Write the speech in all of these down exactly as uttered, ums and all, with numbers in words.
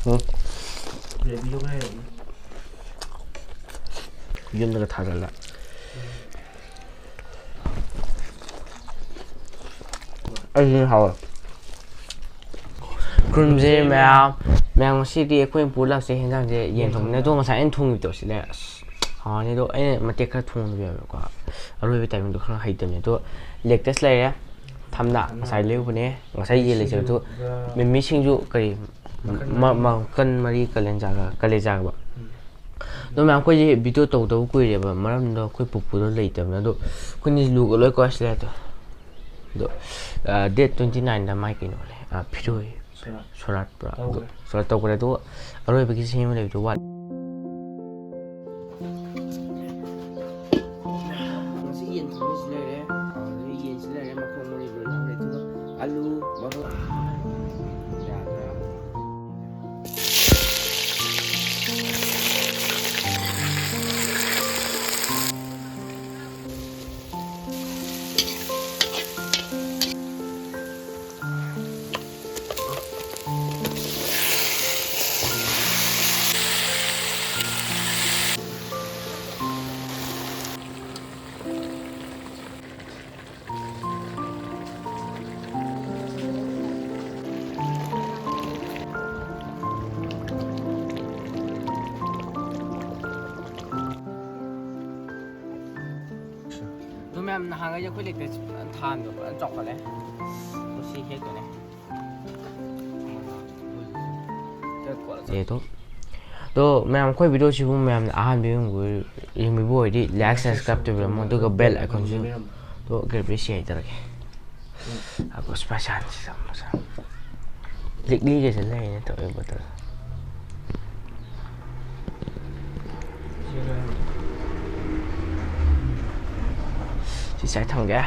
ꯎꯝ꯫ ꯌꯨꯝꯗꯒ ꯊꯥꯖꯜꯂꯦ꯫ ꯑꯩꯗꯤ ꯍꯥꯎꯋꯦ꯫ ꯈꯨꯔꯨꯝꯖꯔꯤ ꯃꯌꯥꯝ꯫ ꯃꯌꯥꯝ, ꯉꯁꯤꯗꯤ ꯑꯩꯈꯣꯏꯅ ꯄꯨꯔ ꯂꯥꯛꯆꯩ ꯍꯦꯟꯖꯥꯡꯁꯦ ꯌꯦꯟ ꯊꯣꯡꯕꯅꯦ꯫ ꯑꯗꯣ ꯉꯁꯥꯏ ꯑꯩꯅ ꯊꯣꯡꯈꯤꯕꯗꯣ ꯁꯤꯅꯦ ꯑꯁ ꯍꯥꯎꯔꯅꯤ꯫ ꯑꯗꯣ ꯑꯩꯅ ꯃꯇꯦꯛ ꯈꯔ ꯊꯣꯡꯕꯤꯔꯝꯃꯦꯀꯣ꯫ ꯑꯔꯣꯏꯕ ꯇꯥꯏꯃꯤꯡꯗꯣ ꯈꯔ ꯍꯩꯇꯕꯅꯦ꯫ ꯑꯗꯣ ꯂꯦꯛꯇꯁ ꯂꯩꯔꯦ꯫ ꯊꯝꯅꯥ ꯉꯁꯥꯏ ꯂꯩꯔꯨꯕꯅꯦ꯫ ꯉꯁꯥꯏ ꯌꯦꯟ ꯂꯩꯖꯕꯗꯣ ꯃꯤꯃꯤ ꯁꯤꯡꯖꯨ ꯀꯔꯤ ꯃ-, ꯃ-, ꯃꯈꯟ ꯃꯔꯤ ꯀꯂꯦꯟꯖꯥꯒ, ꯀꯂꯦꯖꯥꯒꯕ꯫ ꯑꯗꯣ ꯃꯌꯥꯝ ꯑꯩꯈꯣꯏꯁꯦ ꯚꯤꯗꯤꯑꯣ ꯇꯧꯗꯕ ꯀꯨꯏꯔꯦꯕ꯫ ꯃꯔꯝꯗꯣ ꯑꯩꯈꯣꯏ ꯄꯨꯄꯨꯗꯣ ꯂꯩꯇꯕꯅꯤꯅ꯫ ꯑꯗꯣ ꯑꯩꯈꯣꯏꯅꯤ ꯂꯨꯒ ꯂꯣꯏ ꯀꯣꯏꯁꯤꯜꯂꯦ ꯑꯗꯣ꯫ ꯑꯗꯣ, ꯑ, date twenty nine ꯗ ꯃꯥꯏ ꯀꯩꯅꯣ ꯂꯩ꯫ ꯑ, ꯐꯤꯔꯣꯏ꯫ ꯁꯣꯔꯥꯠ꯫ ꯁꯣꯔꯥꯠ ꯄꯨꯔꯥ꯫ ꯑꯗꯣ ꯇꯧꯈ꯭ꯔꯦ꯫ ꯁꯣꯔꯥꯠ ꯇꯧꯈ꯭ꯔꯦ꯫ ꯑꯗꯣ ꯑꯔꯣꯏꯕꯒꯤ ꯁꯦꯝ ꯑꯃ ꯂꯩꯕꯗꯣ ꯋꯥꯠ-, ꯉꯁꯤ ꯌꯦꯟ ꯊꯣꯡꯕꯁꯤ ꯂꯩꯔꯦ꯫ ꯑꯗꯨꯗꯒꯤ ꯌꯦꯟꯁꯤ ꯂꯩꯔꯦ꯫ ꯃꯈꯣꯡ ꯃꯔꯤ ꯂꯣꯏ ꯂꯧꯔꯦ꯫ ꯑꯗꯨꯒ ꯑꯂꯨ, ꯃꯔꯣꯏ꯫ ꯌꯥꯗ꯭ꯔꯥ? ꯑꯗꯨ ꯃꯌꯥꯝ ꯅꯍꯥꯟꯈꯩꯗꯤ ꯑꯩꯈꯣꯏ ꯂꯩꯀꯥꯏꯁꯤ ꯐꯖꯅ ꯊꯥꯕꯗꯣ ꯐꯖꯅ ꯆꯥꯎꯈꯠꯂꯦ꯫ ꯃꯁꯤ ꯍꯦꯛꯇꯅꯦ꯫ ꯑꯦ, ꯑꯗꯣ, ꯑꯗꯣ ꯃꯌꯥꯝ, ꯑꯩꯈꯣꯏ ꯚꯤꯗꯤꯑꯣꯁꯤꯕꯨ ꯃꯌꯥꯝꯅ ꯑꯍꯥꯟꯕ ꯌꯦꯡꯕ-, ꯌꯦꯡꯕꯤꯕ ꯑꯣꯏꯔꯗꯤ like, subscribe ꯇꯧꯕꯤꯔꯝꯃꯣ, ꯑꯗꯨꯒ bell icon ꯁꯨ꯫ ꯑꯗꯣ ꯒ꯭ꯔꯦꯕꯤꯁꯤ ꯍꯥꯏꯖꯔꯒꯦ꯫ ꯑꯩꯈꯣꯏ ꯁꯨꯄꯔ ꯁꯥꯟꯁꯤ ꯆꯥꯝꯃ ꯆꯥꯝꯃ꯫ ꯂꯤꯛꯂꯤꯒꯁꯦ ꯂꯩꯔꯦ ꯇꯧꯔꯤꯕ ꯕꯣꯇꯜ꯫ ꯁꯤ ꯁꯥꯏ ꯊꯝꯒꯦ꯫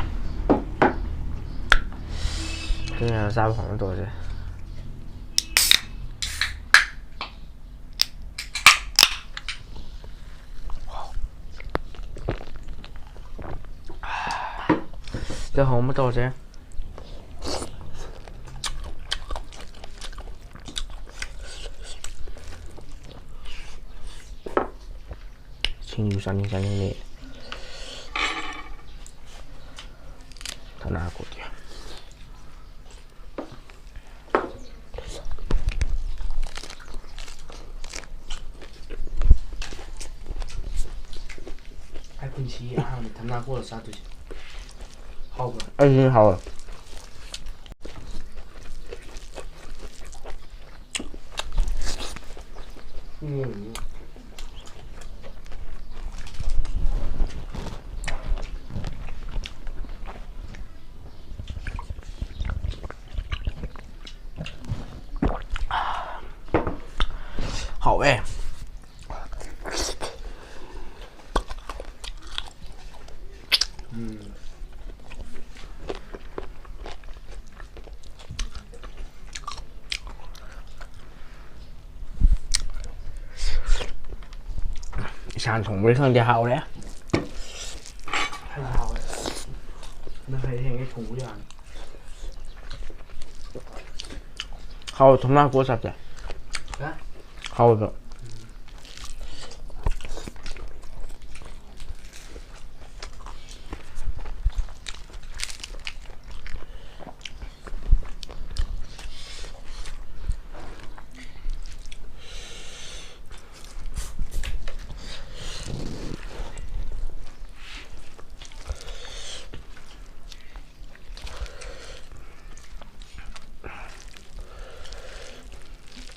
ꯑꯗꯨꯅ ꯆꯥꯕ ꯍꯧꯅ ꯇꯧꯔꯁꯦ꯫ ꯆꯥꯛ ꯍꯧꯅ ꯇꯧꯔꯁꯦ꯫ ꯁꯤꯡꯖꯨ ꯆꯥꯅꯤꯡ ꯆꯥꯅꯤꯡ ꯂꯩ꯫ ꯊꯝꯅꯥ ꯀꯣꯠꯀꯦ꯫ ꯑꯩ ꯄꯨꯟꯁꯤꯒꯤ ꯑꯍꯥꯟꯕ ꯊꯝꯅꯥ ꯀꯣꯠꯂ ꯆꯥꯗꯣꯏꯁꯦ꯫ ꯍꯥꯎꯕ꯭ꯔꯥ? ꯑꯩꯗꯤ ꯍꯥꯎꯋꯦ꯫ ꯎꯝ꯫ ꯍꯥꯎꯋꯦ꯫ ꯎꯝ꯫ ꯏꯁꯥꯅ ꯊꯣꯡꯕꯗꯤ ꯈꯪꯗꯦ, ꯍꯥꯎꯔꯦ꯫ ꯑꯩꯁꯨ ꯍꯥꯎꯋꯦ꯫ ꯅꯪ ꯍꯌꯦꯡ ꯍꯌꯦꯡ ꯑꯩ ꯊꯣꯡꯕ ꯌꯥꯔꯅꯤ꯫ ꯍꯥꯎ, ꯊꯝꯅꯥ ꯀꯣꯠ ꯆꯥꯁꯦ꯫ ꯍꯥ? ꯍꯥꯎꯕ꯫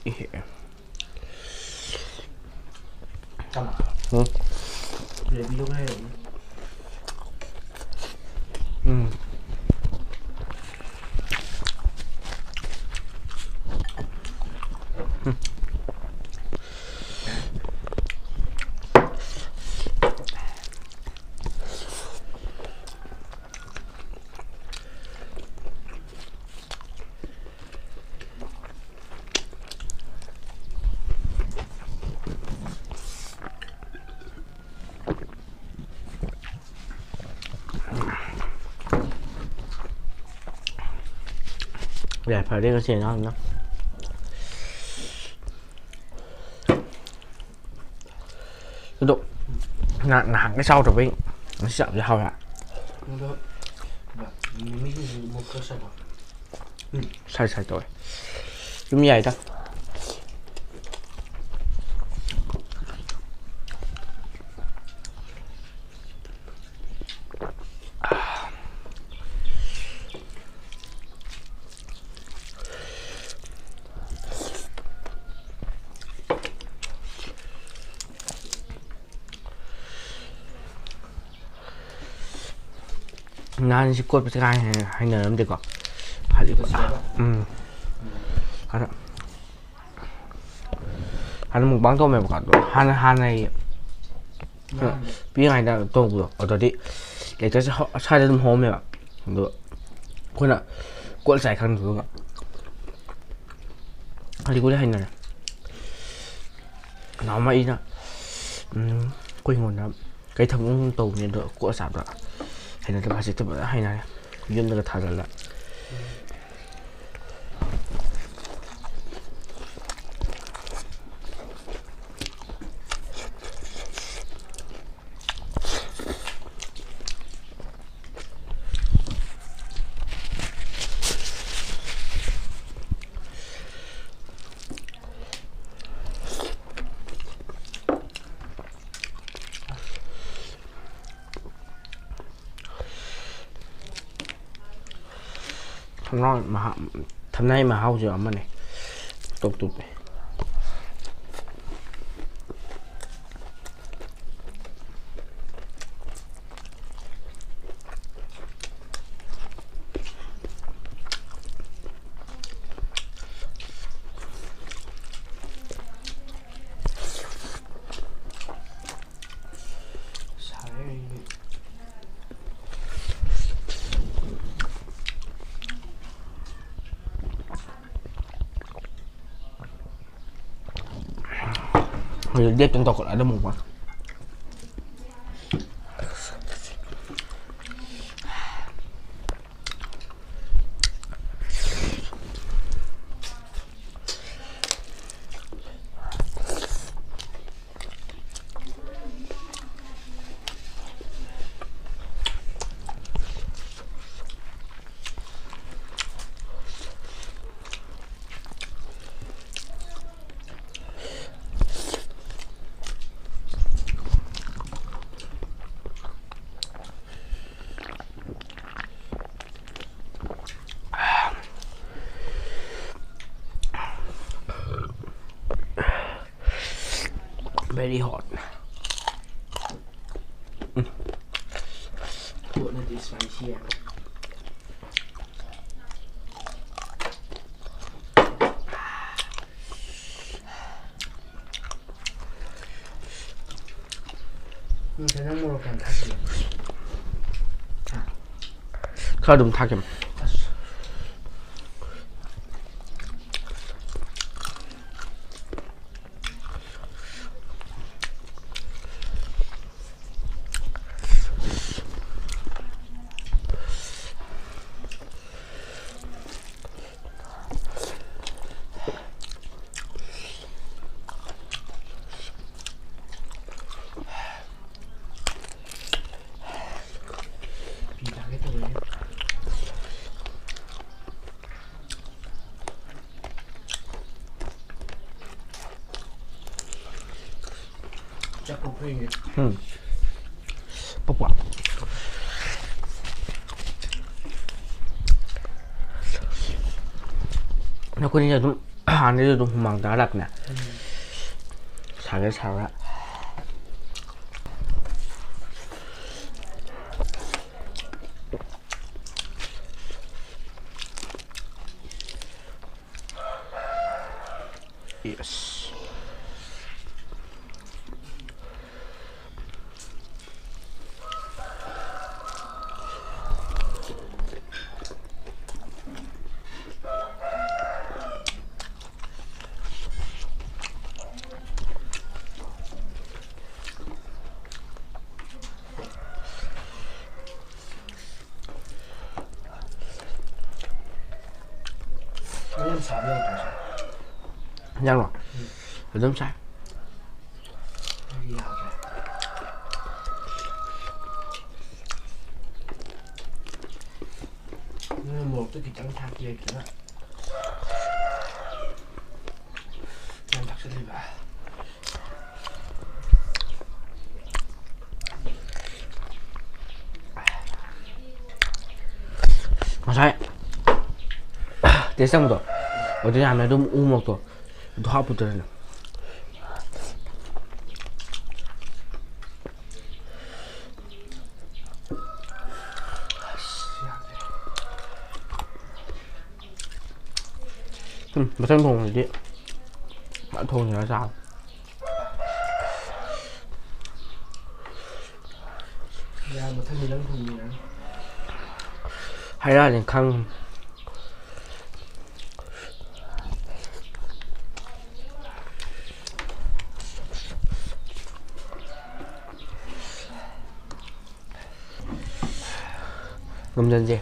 ꯏꯍꯦ꯫ ꯆꯥꯝꯃ꯫ ꯎꯝ꯫ ꯒ꯭ꯔꯦꯚꯤꯗꯣ ꯈꯔ ꯍꯦꯜꯂꯛꯎꯅꯦ꯫ ꯎꯝ꯫ ꯎꯝ꯫ ꯌꯥꯏ, ꯐꯔꯦ ꯉꯁꯤ ꯏꯟꯖꯥꯡꯁꯤꯅ꯫ ꯑꯗꯣ ꯅꯍꯥꯟꯈꯩ ꯆꯥꯎꯗꯕꯩ ꯉꯁꯤ ꯆꯥꯕꯁꯦ ꯍꯥꯎꯋꯦ꯫ ꯑꯗꯣ ꯃꯤꯃꯤꯁꯤꯡꯁꯤ ꯃꯣꯔꯣꯛ ꯈꯔ ꯁꯥꯏꯀꯣ꯫ ꯎꯝ, ꯁꯥꯏ ꯁꯥꯏ ꯇꯧꯋꯦ꯫ ꯑꯗꯨꯝ ꯌꯥꯏꯗ꯫ ꯅꯍꯥꯟꯁꯤ ꯀꯣꯠꯄꯁꯦ ꯀꯥ ꯍꯦꯟꯅ ꯍꯩꯅꯔꯝꯗꯦꯀꯣ꯫ ꯍꯥꯏꯗꯤ, ꯎꯝ꯫ ꯑꯗ ꯍꯥꯟꯅ ꯃꯨꯛꯕꯥꯡ ꯇꯧꯔꯝꯃꯦꯕꯀꯣ꯫ ꯑꯗꯣ ꯍꯥꯟꯅ, ꯍꯥꯟꯅꯒꯤ ꯄꯤꯛꯏꯉꯩꯗ ꯇꯧꯕꯗꯣ, ꯑꯗꯨꯗꯤ ꯂꯦꯛꯆꯔꯁꯦ ꯍꯧ-, ꯁ꯭ꯋꯥꯏꯗ ꯑꯗꯨꯝ ꯍꯧꯔꯝꯃꯦꯕ꯫ ꯑꯗꯣ ꯑꯩꯈꯣꯏꯅ ꯀꯣꯠ ꯆꯥꯏ ꯈꯪꯗꯕꯒ꯫ ꯍꯧꯖꯤꯛꯄꯨꯗꯤ ꯍꯩꯅꯔꯦ꯫ ꯅꯍꯥꯟꯋꯥꯏ ꯑꯩꯅ, ꯎꯝ, ꯑꯩꯈꯣꯏ ꯍꯤꯡꯒꯣꯜꯗ ꯀꯩ ꯊꯕꯛ ꯑꯃ ꯇꯧꯕꯅꯦ ꯑꯗꯣ ꯀꯣꯠ ꯆꯥꯕꯗ ꯍꯩꯅꯗꯕ꯫ ꯍꯧꯖꯤꯛꯇꯤ ꯐꯖꯅ ꯍꯩꯅꯔꯦ꯫ ꯌꯨꯝꯗꯒ ꯊꯥꯖꯤꯜꯂ꯫ ꯊꯝꯅꯥ ꯃꯍꯥ-, ꯊꯝꯅꯥꯒꯤ ꯃꯍꯥꯎꯁꯨ ꯑꯃꯅꯤ꯫ ꯇꯣꯞ ꯇꯣꯞꯄꯦ꯫ ꯍꯧꯖꯤꯛ ꯂꯦꯞꯇꯅ ꯇꯧꯈꯠꯂꯛꯑꯗꯤ ꯑꯃꯨꯛ ꯋꯥ꯫ Very hot. ꯎꯝ꯫ ꯄꯣꯠꯅꯗꯤ spicy ꯌꯥꯝ꯫ ꯎꯝ, ꯅꯪ ꯃꯣꯔꯣꯛ ꯌꯥꯝ ꯊꯥꯛꯇꯦ꯫ ꯈꯔ ꯑꯗꯨꯝ ꯊꯥꯛꯀꯦ꯫ ꯑꯁ꯫ ꯄꯤ ꯇꯥꯒꯦ ꯇꯧꯋꯦ꯫ ꯆꯥꯛ ꯀꯣꯛ ꯐꯦꯡꯉꯦ꯫ ꯎꯝ꯫ ꯄꯛꯄ꯫ ꯅꯈꯣꯏꯅꯤꯁꯦ ꯑꯗꯨꯝ ꯍꯥꯟꯅꯗꯩꯁꯨ ꯑꯗꯨꯝ ꯍꯨꯃꯥꯡ ꯇꯥꯔ ꯂꯥꯛꯄꯅꯦ꯫ ꯎꯝ꯫ ꯁꯥꯒꯦ ꯁꯥꯕ꯭ꯔꯥ? Yes. ꯃꯌꯥꯝ ꯁꯥꯕ ꯌꯥꯗ꯭ꯔꯣ ꯁꯦ? ꯌꯥꯔꯣ? ꯎꯝ꯫ ꯑꯗꯨꯝ ꯁꯥꯏ꯫ ꯑꯩꯗꯤ ꯌꯥꯗ꯭ꯔꯦ꯫ ꯅꯪ ꯃꯣꯔꯣꯛꯇꯣ ꯈꯤꯇꯪ ꯊꯥꯛꯀꯦ ꯈꯤꯇꯪ꯫ ꯌꯥꯝ ꯊꯛꯆꯜꯂꯤꯕ꯫ ꯉꯁꯥꯏ taste ꯇꯧꯕꯗꯣ, ꯑꯗꯨ ꯌꯥꯝꯅ ꯑꯗꯨꯝ ꯎ ꯃꯣꯔꯣꯛꯇꯣ ꯑꯗꯨ ꯍꯥꯞꯄꯨꯗ꯭ꯔꯅ꯫ ꯎꯝ, ꯃꯊꯪ ꯊꯣꯡꯕꯗꯤ ꯃꯥ ꯊꯣꯡꯉꯤꯔ ꯆꯥꯕ꯫ ꯌꯥ, ꯃꯊꯪꯗꯤ ꯅꯪ ꯊꯣꯡꯉꯤꯔ? ꯍꯥꯏꯔꯛꯑꯅꯤ ꯈꯪ꯫ ꯉꯝꯖꯟꯁꯦ꯫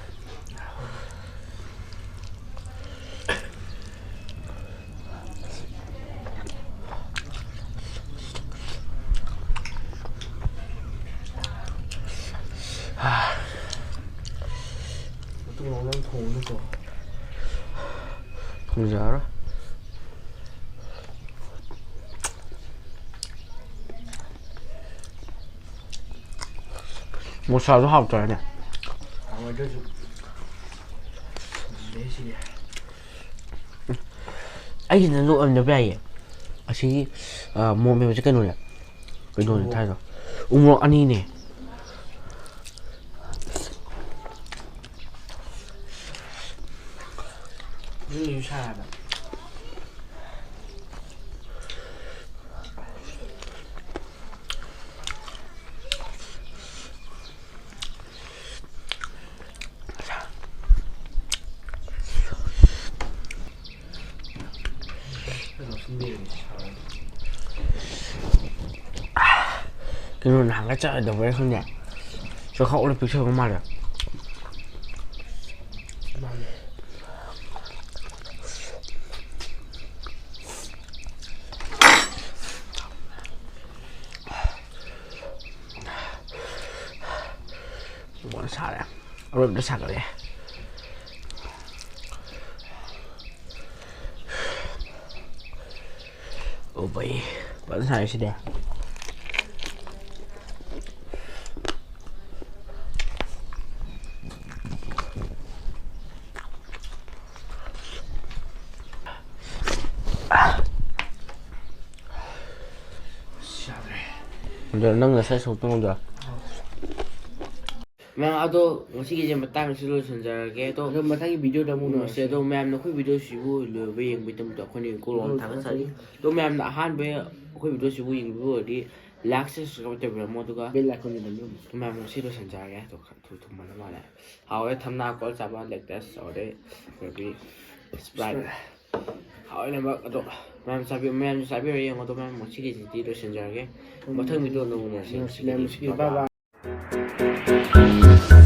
ꯃꯇꯨꯡ ꯅꯪ ꯊꯣꯡꯉꯨꯅꯨꯀꯣ꯫ ꯊꯣꯡꯖꯔꯣꯏ꯫ ꯃꯣꯁꯥꯁꯨ ꯍꯥꯎꯇ꯭ꯔꯅꯦ? ꯍꯥꯎꯋꯦ ꯑꯗꯨꯁꯨ꯫ ꯁꯤꯗꯩ ꯁꯤꯗꯤ꯫ ꯑꯩꯁꯤꯅ ꯂꯣꯛ ꯑꯣꯏꯅ ꯌꯥꯏꯌꯦ꯫ ꯑꯁꯤꯒꯤ, ꯑ, ꯃꯣꯔꯣꯛ ꯃꯦꯠꯄꯁꯦ ꯀꯩꯅꯣꯅꯦ? ꯀꯩꯅꯣꯅꯦ ꯎꯃꯣꯔꯣꯛ꯫ ꯊꯥꯏꯗꯣ? ꯎꯃꯣꯔꯣꯛ ꯑꯅꯤꯅꯦ꯫ ꯑꯗꯨꯅꯁꯨ ꯁꯥꯕ꯫ ꯀꯩꯅꯣ, ꯅꯍꯥꯟꯒꯩ ꯆꯥꯔꯣꯏꯗꯕꯩꯔ ꯈꯪꯗꯦ, ꯆꯈꯥꯎ ꯂꯣꯏ ꯄꯤꯛꯁꯟꯕ ꯃꯥꯜꯂꯦ꯫ ꯃꯥꯅꯦ꯫ ꯐꯖꯅ ꯁꯥꯔꯦ꯫ ꯑꯔꯣꯏꯕꯗ ꯁꯥꯒꯠꯂꯛꯑꯦ꯫ ꯑꯣ ꯚꯩ, ꯐꯖꯅ ꯁꯥꯔꯦ ꯁꯤꯗꯤ꯫ ꯑꯗꯣ ꯅꯪ ꯉꯁꯥꯏ ꯁꯧ ꯇꯨꯝꯃꯗ꯭ꯔꯣ? ꯃꯌꯥꯝ, ꯑꯗꯣ ꯉꯁꯤꯒꯤꯁꯦ ꯃꯇꯥꯡꯁꯤ ꯂꯣꯏꯁꯤꯟꯖꯔꯒꯦ꯫ ꯑꯗꯣ ꯑꯗꯣ ꯃꯊꯪꯒꯤ ꯚꯤꯗꯤꯑꯣꯗ ꯑꯃꯨꯛ ꯎꯅꯔꯁꯦ꯫ ꯑꯗꯣ ꯃꯌꯥꯝꯅ ꯑꯩꯈꯣꯏ ꯚꯤꯗꯤꯑꯣꯁꯤꯕꯨ ꯂꯣꯏꯕ ꯌꯦꯡꯕꯒꯤꯗꯃꯛꯇ ꯑꯩꯈꯣꯏꯅ ꯀꯣꯂꯣꯝ ꯊꯥꯒꯠꯆꯔꯤ꯫ ꯑꯗꯣ ꯃꯌꯥꯝꯅ ꯑꯍꯥꯟꯕ ꯑꯩꯈꯣꯏ ꯚꯤꯗꯤꯑꯣꯁꯤꯕꯨ ꯌꯦꯡꯕꯤꯕ ꯑꯣꯏꯔꯗꯤ ꯂꯥꯏꯛ ꯁꯕꯁꯀ꯭ꯔꯥꯏꯕ ꯇꯧꯕꯤꯔꯝꯃꯣ꯫ ꯑꯗꯨꯒ ꯕꯦꯜ ꯑꯥꯏꯀꯣꯟꯗꯨ ꯅꯝꯕꯤꯔꯝꯃꯣ꯫ ꯑꯗꯣ ꯃꯌꯥꯝ ꯉꯁꯤ ꯂꯣꯏꯁꯤꯟꯖꯔꯒꯦ꯫ ꯑꯗꯣ ꯈꯔ ꯊꯨ ꯊꯨꯝꯃꯟꯕ ꯃꯥꯜꯂꯦ꯫ ꯍꯥꯎꯋꯦ ꯊꯝꯅꯥ ꯀꯣꯜ ꯆꯥꯕ ꯂꯦꯛꯇꯁ ꯑꯣꯏꯔꯦ꯫ ꯑꯗꯒꯤ ꯁ꯭ꯄ꯭ꯔꯥꯏꯠ꯫ ꯍꯥꯎꯋꯦ ꯂꯣꯏꯅꯃꯛ꯫ ꯑꯗꯣ ꯃꯌꯥꯝ ꯆꯥꯕꯤꯌꯨ, ꯃꯌꯥꯝꯁꯨ ꯆꯥꯕꯤꯔꯣ ꯌꯦꯡꯉꯣ꯫ ꯑꯗꯣ ꯃꯌꯥꯝ ꯉꯁꯤꯒꯤꯁꯤꯗꯤ ꯂꯣꯏꯁꯤꯟꯖꯔꯒꯦ꯫ ꯃꯊꯪ ꯚꯤꯗꯤꯑꯣꯗ ꯑꯃꯨꯛ ꯎꯅꯔꯁꯤ꯫ ꯃꯌꯥꯝ ꯉꯁꯤꯒꯤꯗꯤ ꯉꯁꯤꯒꯤꯗꯤ bye bye꯫ Bye bye꯫